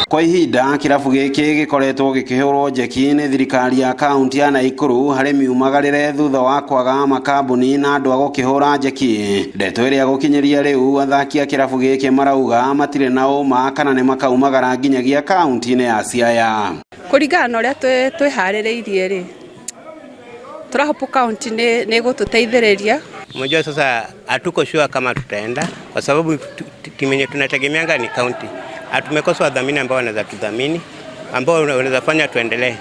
Kwa ihinda kĩrabu gĩkĩ gĩkoretwo gĩkĩhũrwo njeki nĩ thirikari ya kaunti ya Naikuru harĩ miumagarĩre thutha wa kwaga makambuni na andũ a gũkĩhũra njeki. Ndeto ĩrĩa gũkinyĩria rĩu athaki a kĩrabu gĩkĩ marauga matirĩ na ũma kana nĩ makaumagara nginyagia kaunti-inĩ ya Siaya. Kũringana na ũrĩa twĩharĩrĩirie rĩ, tũrahope kaunti nĩ ĩgũtũteithĩrĩria. Unajua sasa hatuko sure kama tutaenda kwa sababu timu yenye tunategemeanga ni county. Hatumekosa wadhamini ambao wanaweza tudhamini, ambao wanaweza fanya tuendelee.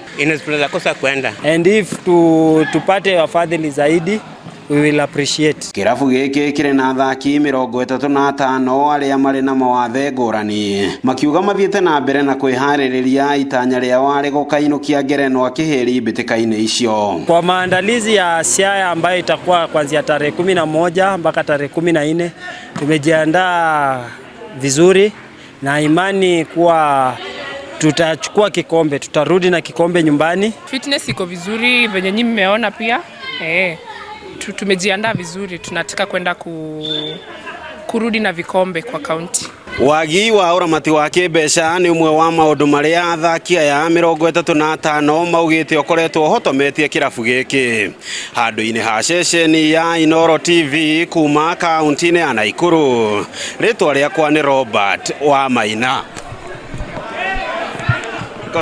Tunaweza kosa kuenda. And if tupate wafadhili zaidi, we will appreciate. Kĩrabu gĩkĩ kĩrĩ na athaki 35 arĩa marĩ na mawathe ngũrani, makiuga mathiĩte na mbere na kwĩharĩrĩria itanya rĩao arĩ gũkainũkia ngerenwa kĩhĩri mbĩtĩka-inĩ icio. Kwa maandalizi ya Siaya ambayo itakuwa kuanzia tarehe 11 mpaka tarehe 14, tumejiandaa vizuri na imani kuwa tutachukua kikombe, tutarudi na kikombe nyumbani. Fitness iko vizuri venye nyinyi mmeona pia. Tumejiandaa vizuri, tunataka kwenda kurudi na vikombe kwa kaunti. Wagi wa ũramati wa kĩmbeca nĩ ũmwe wa maũndũ marĩa athaki aya 35 maugĩte ũkoretwo ũhotometie kĩrabu gĩkĩ. Handũ-inĩ ha ceceni ya Inooro TV kuma kaunti-inĩ ya Naikuru, rĩtwa rĩakwa nĩ Robert Wamaina.